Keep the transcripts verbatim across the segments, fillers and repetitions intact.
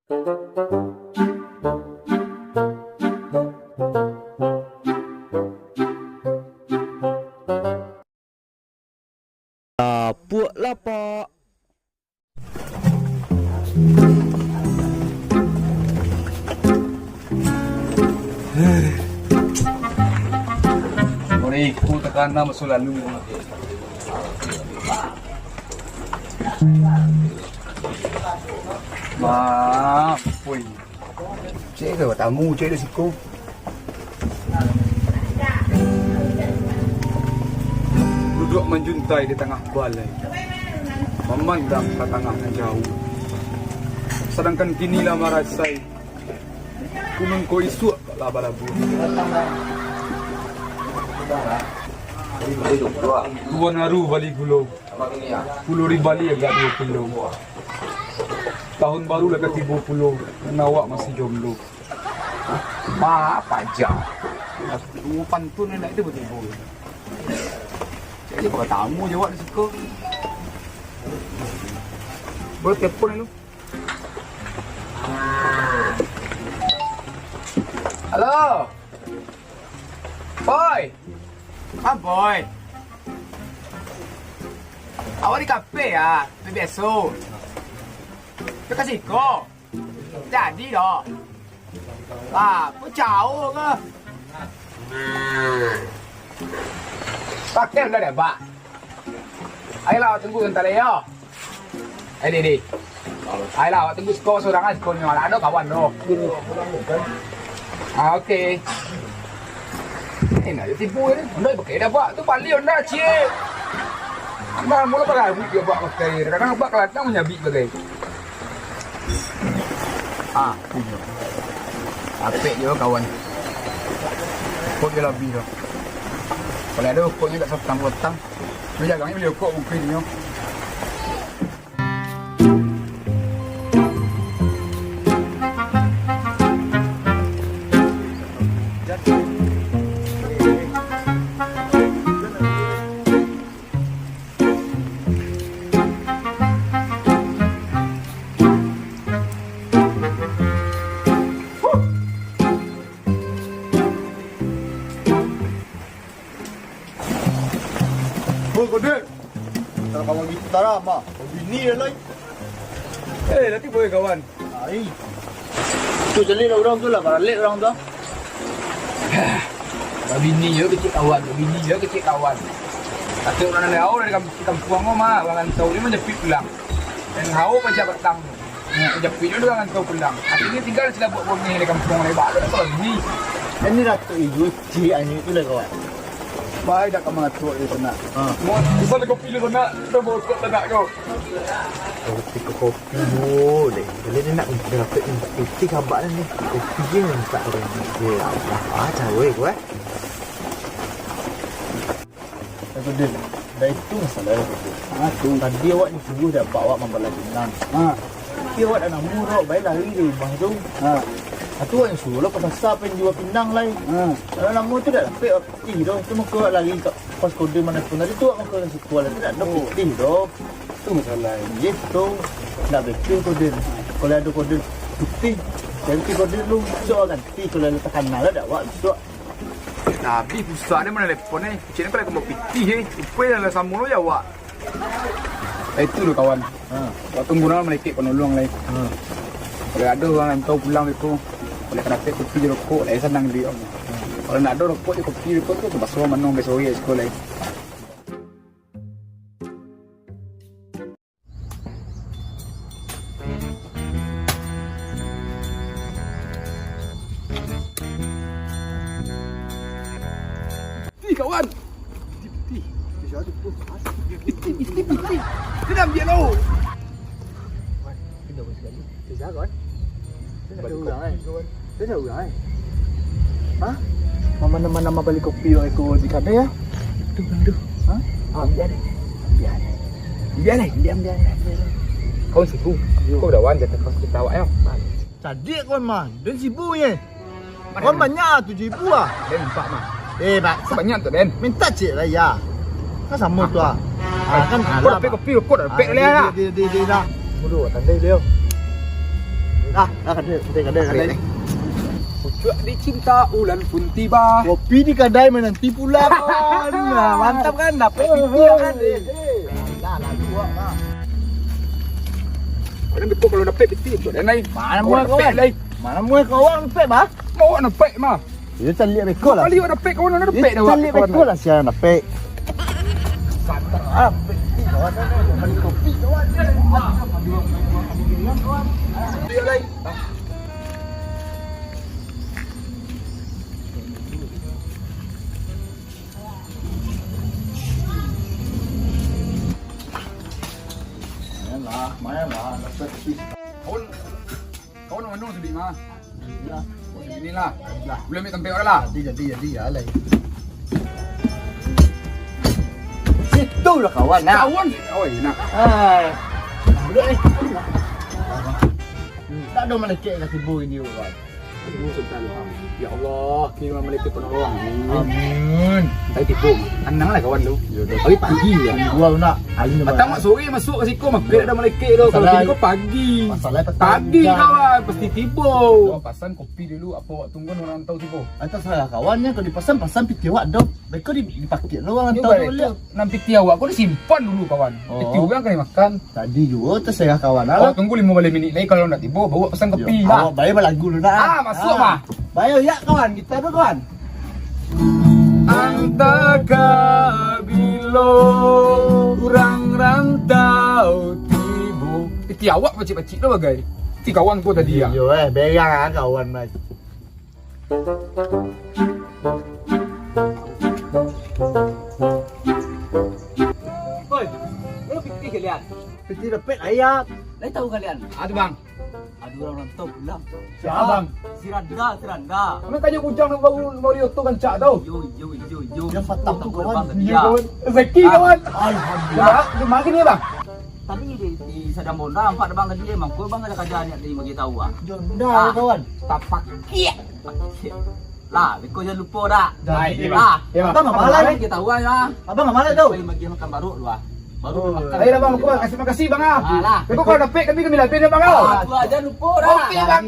Lapuak lapak. Urang iko takana maso lalu. Wah, poi. Cek ka batamu, cek di siko. Duduak manjuntai di tangah balai, mamandang ka tangah nan jauah. Sadangkan kini lah marasai, kunun ko isuak lah balabuah. Tuan Aru bali gulo. Pulo di Bali agak duo pulo. Tahun baru lah ka tibo pulo, nan awak masih jomblo. Ba, paja. Duo pantun nak itu batibo. Jadi, kau tamu jawab di siko. Boleh telepon lu. Halo. Boy. Ah, Boy. Awak di kafe ya? Kafe biaso. Yo ka siko. Jadi doh. Ah, apo jauah ke? Pakai udah deh, Bak. Ayolah, tunggu sebentar yo. Eh, Didi. Ayolah, awak tunggu siko surang lah, sikonyo. Lah, ado kawan tu. Ah, oke. Eh, nak tipu ni. Honda pakai dah, Pak. Tu bali Honda, cik. Anda mula pakai abuk dia, Pak, pakai. Kadang-kadang Abak kelatang menyabik pakai. Ah, iyo. Apek jo kawan. Kok dia lebih tu. Kalau ado kok nyo tak satang-satang. Nyo jagang nyo bali rokok mungkin nyo. Hoi, Kodir. Kalau kawan kita lah, mah. Bini dia lai. Eh, nanti boleh kawan. Ai. Tu caliak lah urang tu lah, baralek urang tu. Babini jo kecek kawan, babini jo kecek kawan. Kato urang nan hao dari kam-, kampuang ko mah, urang rantau ni manjapuik pulang. Nan hao pajak patang. Japuik jo urang rantau pulang. Akhirnyo tingga sila buek boneh di kampuang lebar tu, babini. Ini Datuk Ijo, cik anyo tu lah kawan. Pai dak ka mangatua di sana. Ha. Mo, pesan kopi di sana, kita bawa kok tak nak kau. Kopi ko kopi dulu deh. Jadi dia nak, dia nak mintak piti kabak ni. Kopi je mintak dia. Ya Allah, ah, cawe ko, eh. Eh, Kodir, dah itu masalah, Kodir. Ha, tu. Tadi awak nyo suruh dek apak awak mambalah pinang. Ha. Tapi awak dah namuah, awak bai lari dari rumah tu. Ha. Ha, tu awak nyo suruh lah ka pasa pai jua pinang lai. Ha. Kalau namuah tu dak dapek awak pitih doh. Tu mako awak lari ka pas Kodir manelpon tadi tu, awak mako ka siko lah. Tu dak ado pitih doh. Tu masalah. Iyo tu. Dak betul Kodir. Kalau ado Kodir pitih, ganti Kodir lu. Bisuak awak ganti. Kalau lah takana lah dek awak bisuak. Dah abih pulsa ni, mano telepon ni. Kecek ni kalau ka pitih, eh. Rupo lah samo lo jawab. Eh, itu tu kawan. Ha. Awak tunggu lah malaikat panolong lai. Ha. Kalau ado urang rantau pulang beko, kalau ka dapek kopi jo rokok, lai sanang di awak. Ha. Kalau ndak ado rokok jo kopi beko tu, tapaso manong baiso hari siko lai. Pitih, kawan. Pitih, pitih. Pitih, pitih, pitih. Kena ambil tau. Wan, kena ambil sekali. Bisa, kawan? Bali kopi, kawan. Dah tahu lah, eh? Hah? Mama nama-nama bali kopi wak iko di kadai, ya? Tu, tu. Hah? Ah, ambiak deh. Ambiak deh. Ambiak deh. Ambiak, ambiak, ambiak, ambiak. Kawan sibu. Yo. Kau dah wan, jatah kau cerita awak, ya? Cadiak kawan mah. Dan sibu, ye. Kawan banyak ah, tujuh ribu ah. Dan empat mah. Eh, bak. Banyak tu, Den. Minta cek lah, ya. Kan samo tu ah. Ah, kan kau alah, dapek kopi, kau dapek ah, boleh lah. Dia, dia, dia, dia dah. Bodoh, tandai beliau. Ah, ah, kadai, kadai, kadai, kadai. Pucuak dicinta ulan pun tiba. Kopi di kadai menanti pulang, kawan. Nah, mantap kan? Dapek piti, kan? Eh, eh. Dah, lah, dua, lah. Kadang depo kalau dapek piti, tu dah lain. Mana muai, kawan? Mana muai, kawan, dapek, bah? Mau dapek, mah. Iyo, caliak beko lah. Kali awak dapek, kawan, mana dapek dah, caliak beko lah, siang dapek. Santai, ah, dapek, kawan, mana kopi, kawan. Iyo, lain. Main lah, main lah, dapek kopi. Kawan, kawan mano tadi, mah? Inilah. Lah, buliah ambiak tampek urang lah. Jadi, jadi, jadi, alai. Situ lah kawan, nah. Kawan, oh, iya, nah. Ah. Duduk ni. Tak ada malaikat yang tiba ini, kawan. Tibo Sultan. Ya Allah, kirim malaikat penolong. Amin. Tapi tibo, tenang lah kawan tu. Tapi pagi ya. Gua nak. Patang mak sore masuk ka siko, mah. Ada malaikat tu. Kalau tibo pagi. Pagi kawan, pasti tibo. Pasan kopi dulu, apo awak tunggu urang rantau tibo? Atau salah kawannya, kalau dipasan, pasan piti awak doh. Beko di, dipakai lo urang rantau tu. Nan piti awak ko disimpan dulu, kawan. Oh. Piti urang kan dimakan. Tadi juo tasarah kawan lah. Awak tunggu limo baleh minik lai, kalau ndak tibo, baru awak pasan kopi. Awak bae balagu dulu nak. Ah, masuk, mah. Bae ya kawan, kita tu kawan. Antah ka bilo urang rantau tibo. Piti awak pacik-pacik tu bagai. Ti kawan ko tadi ya. Iyo, eh, berang ah kawan, Mas. Oi, lo pitih kalian? Pitih dapek ayam. Lai tahu kalian? Ah, tu, Bang. Ada urang rantau pulang. Sia, Bang? Si Randa, si Randa. Mana kayu bujang nak baru, baru di oto kancak tu? Yo, yo, yo, yo. Yang patah tu, kawan. Dia, kawan. Rezeki, kawan. Alhamdulillah. Dia makan ni, Bang? Tadi di, di Sadang Bonda nampak abang tadi, eh, mangko abang ada kaja niat tadi bagi tahu, ah. Jonda, kawan. Tapak kiak. Lah, beko jan lupo dak. Dah, iya, Bang. Abang amalai. Kita tahu, ah. Abang amalai tu. Paling bagi makan baru dulu, ah. Baru makan. Ayolah, Bang, makasih, makasih, Bang, ah. Alah. Beko kalau dapek kami, kami labihan, Bang, ah. Ah, tu aja lupo dah. Oke, Bang.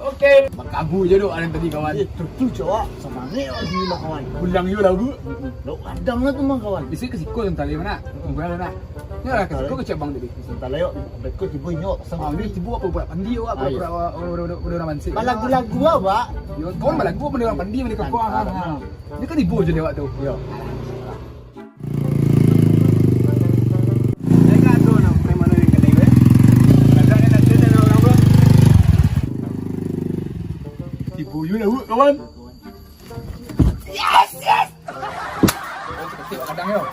Oke. Makabu je duk ada tadi, kawan. Eh, tertu, cowok. Semangat lagi lah, kawan. Pulang je lah, Bu. Lo kadang lah tu, Bang, kawan. Bisa ke siko yang tadi mana? Tunggu lah, nak. Ni lah, kasih kau kecek bang tadi. Santai lah, yok. Beko tibo inyo, pasang. Ah, ni tibo apa buat pandi awak, budak-budak mansik. Balagu-lagu awak. Yo, kau balagu apa dengan pandi, mana kau? Ni kan tibo je lewat tu. Yo. Tibo yo lah, kawan. Yes, yes. Oh, sakik kadang yo.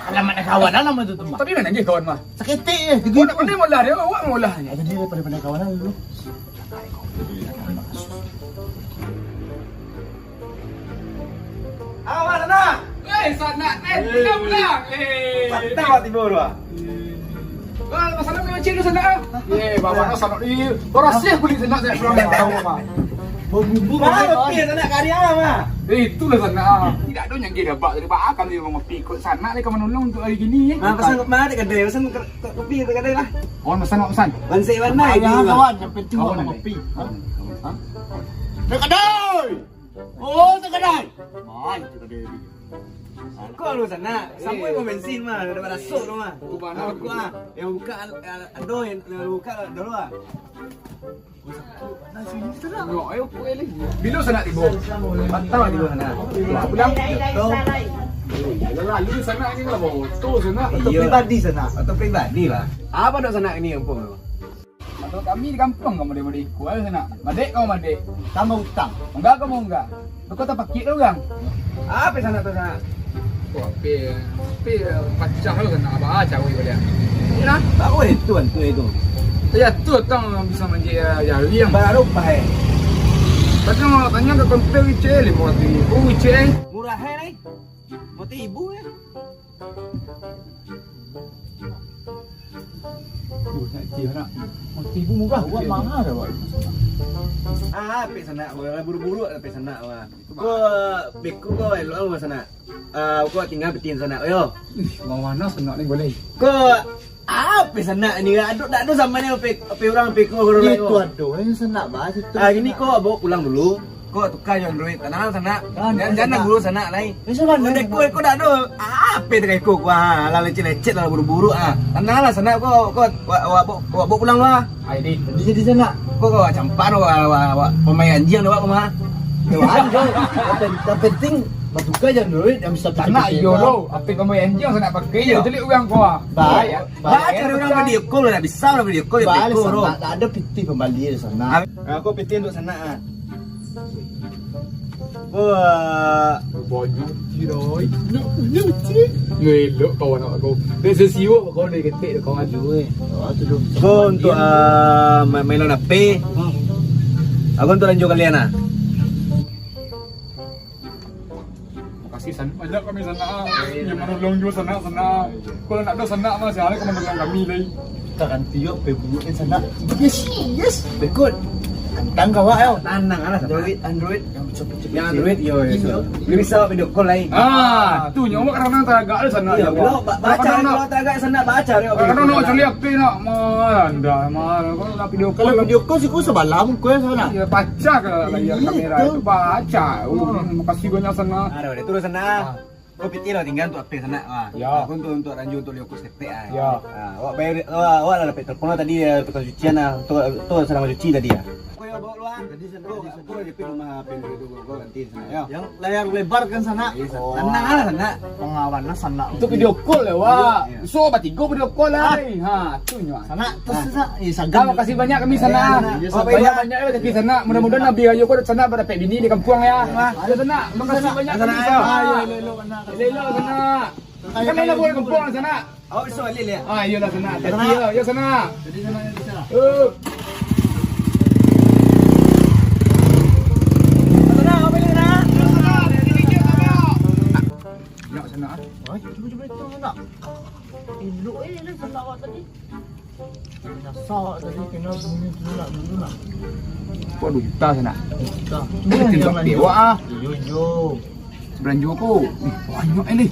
Alamak, dah kawan lah nama tu, Mak. Tapi mana dia kawan, mah? Saketek je. Kau nak pandai molah dia, awak molah je. Jadi dia pandai-pandai kawan lah dulu. Awak sana. Eh, sana, eh, kita pulang. Eh. Patah tiba dua. Wah, masalah ni macam tu sana. Eh, bawa nak sana ni. Berasih kulit sana, saya pulang dari tahu apa. Bau bumbu. Mana kopi sana karya, Mak? Eh, itulah sana. Tidak ada yang gila bak dari bak kami mau ngopi. Kok sana ni kamu nolong untuk hari gini, eh? Ah, pesan mana dekat kedai? Pesan ke, ke kopi dekat kedai lah. Kawan pesan, kawan pesan. Bansik warna itu lah. Kawan, yang penting kawan kopi. Hah? Hah? Dekat kedai. Oh, dekat kedai. Mai dekat kedai. Kau lu sana, sampai mau bensin mah, udah pada sok tu mah. Aku mah. Yang buka, ado yang buka dulu ah. Bilo sanak tibo? Patang lah tibo sanak. Pulang. Lalu sanak ni lah bawa oto sanak. Oto pribadi sanak. Oto pribadi lah. Apa dok sanak ni kampung tu? Atau kami di kampung kamu dek madek iko sanak. Madek kamu madek. Tambah utang. Enggak kamu enggak. Kau tak pakik tu orang. Apa sanak tu sanak? Wah, pi, pi pacah lo kena abah cawik baliak. Nah, tak boleh tu, tu itu. Ya tu tang bisa manjadi jari yang baru pakai. Tapi mau tanya ke konter icek lima ratus ribu icek. Murah hai nai. Mati ibu ya. Duh, nak icek nak. Mati ibu murah. Awak mana dah, Wak? Ah, pek sanak, buru-buru pek sanak, Wak. Ko beko ko elok lah sanak. Ah, ko tinggal betin sanak yo. Ih, mau mana sanak ni boleh? Ko ah, Ape sanak ni, ado, dak ado zaman ni ape, ape urang ape ko, urang lain. Itu ado, eh, sanak bahas itu. Ah, gini, ko bawa pulang dulu. Ko tuka jo Android. Tanang sanak. Jan, jan ganggu sanak lai. Dek ko, ko dak ado. Ape dek ko, ko, ah, lah lecet-lecet lah, buru-buru, ah. Tanang lah sanak, ko, ko, wak, wak, wak, wak bawa pulang lah. Ai, di, di, di sanak. Ko, ko campak, wak, wak, wak, pamain anjiang, wak, mah. Yo, ado. Yang pen-, yang penting, batuka jo Android, yang bisa. Sanak, iyo lo. Ape pamain anjiang sanak pakai, yo, caliak urang ko, ah. Baik. Ba, cari urang video call lah, bisa lah video call, video call, bro. Sanak, tak ado pitih pambali di sanak. Ah, aku pitih untuk sanak, ah. Wah. Banyak cik, doi. Nak punya cik. Yo, elok kawan awak ko. Dah sesiwak kawan dari ketek kawan tu, eh. Ko untuk, ah, ma-, mainan ape? Hmm. Aku untuk lanjut kalian, ah. Makasih, San. Banyak kami sanak, ah. Yang manolong juo sanak, sanak. Kalau ndak ado sanak, mah, sia lai ka manolong kami lai. Kita ganti yo, pe buruak ni sanak. Yes, yes. Bekut. Tantang kawak yo. Tanang lah, sanak. Android, Android. Yang cepet-cepet. Yang Android, yo, yo. Iyo. Bisa video call lai. Ah, tu nyo karano tagak lah sanak. Iyo, kalau ba-, baca, kalau tagak sanak baca yo. Karano nak cari ape nak, mah, anda, mah, kalau nak video call. Kalau video call sih, ku sabalah muko yo, sanak. Iyo, pacah ka layar kamera tu. Pacah. Oh, makasih banyak sanak. Aduh, dia turun sanak. Ah. Ko pitih lah tingga untuak ape sanak, ah. Ya. Aku untuak, untuak ranjau untuak liok ko saketek, ah. Ya. Ah, awak bayar, awak, awak lah dapek telepon lah tadi, ya, tukang cucian lah. Tu, tu sadang cuci tadi, ya. Aku yang bawa keluar. Jadi, sanak, ko, jadi, sanak. Ko di rumah pintu tu, ko, ko ganti sanak, ya. Yang layar lebar kan sanak? Iya, sanak. Oh. Tenang lah, sanak. Pengawan lah sanak. Itu video call lah, wak. Iya. Iso batigo video call lah. Ah. Ha, tu nyo. Sanak, terus, sanak. Eh, sagan. Makasih banyak kami sanak. Iya, sanak. Banyak-banyak lah kaki sanak. Mudah-mudahan Nabi Rayo ko sanak dapek bini di kampuang ya. Ayo sanak, makasih banyak kami sanak. Ayo, elok-elok sanak. Elok-elok sanak. Kan lah buat kampuang sanak. Awak bisa balik ya? Ah, iyolah sanak. Hati-hati yo, yo sanak. Jadi sanak, yo sanak. Eh. Sanak, awak balik sanak. Nak sanak. Ai, cuba-cuba itu sanak. Elok eh, ni sanak awak tadi. Nyasar tadi kena bunyi tu nak dulu nak. Kok duta sanak? Duta. Ini yang timbak lagi. Dewa ah. Iyo, iyo. Belanjo ko. Ih, banyak eh, Lih.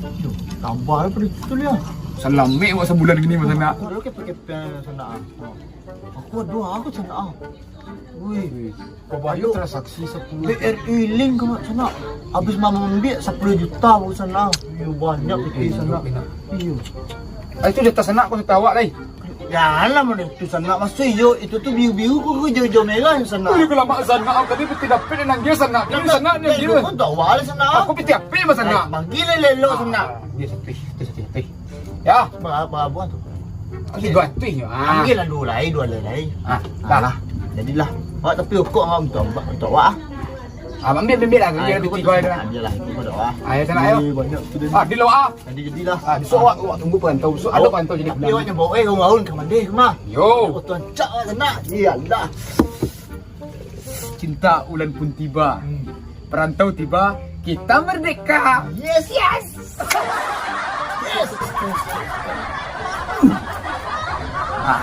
Tambah lah pada tu, Lih. Salamek awak sabulan gini, Mas Anak. Aku ada kepe-kepe sanak ah. Aku ada aku sanak ah. Wih. Kau bayar transaksi sepuluh. B R I Link kau sanak. Habis mama ambil sepuluh juta baru sanak. Iyo, banyak pitih sanak. Iyo. Ah, itu data sanak kau satahu awak lai. Janganlah mano itu sanak. Maksud iyo, itu tu biru-biru ko, ko ijo-ijo merah sanak. Iyo, kalau mak sanak, tadi pitih dapek nan dia sanak. Dia sanak ni dia. Kau tahu lah sanak. Aku pitih ape mah sanak? Bagi lah elok sanak. Dia sapih, dia sapih, sapih. Ya. Berapa buah tu? Tigo ratuih nyo. Ah. Ambil lah dua lai, dua lai lai. Ah, dah lah. Jadilah. Awak tapi rokok ngau untuak, untuak awak ah. Ah, ambil, ambil lah. Ambil lah, itu kau doa. Ayo, sanak, ayo. Banyak tu. Ah, di luar ah. Jadi, jadilah. Ah, besok awak, awak tunggu perantau. Besok ada perantau jadi. Tapi awak nyo bawa, eh, gaun-gaun ka mano, ka ma? Yo. Oh, tuan cak lah sanak. Iyalah. Cinta ulan pun tiba. Hmm. Perantau tiba, kita merdeka. Yes. Yes. Yes. Ah.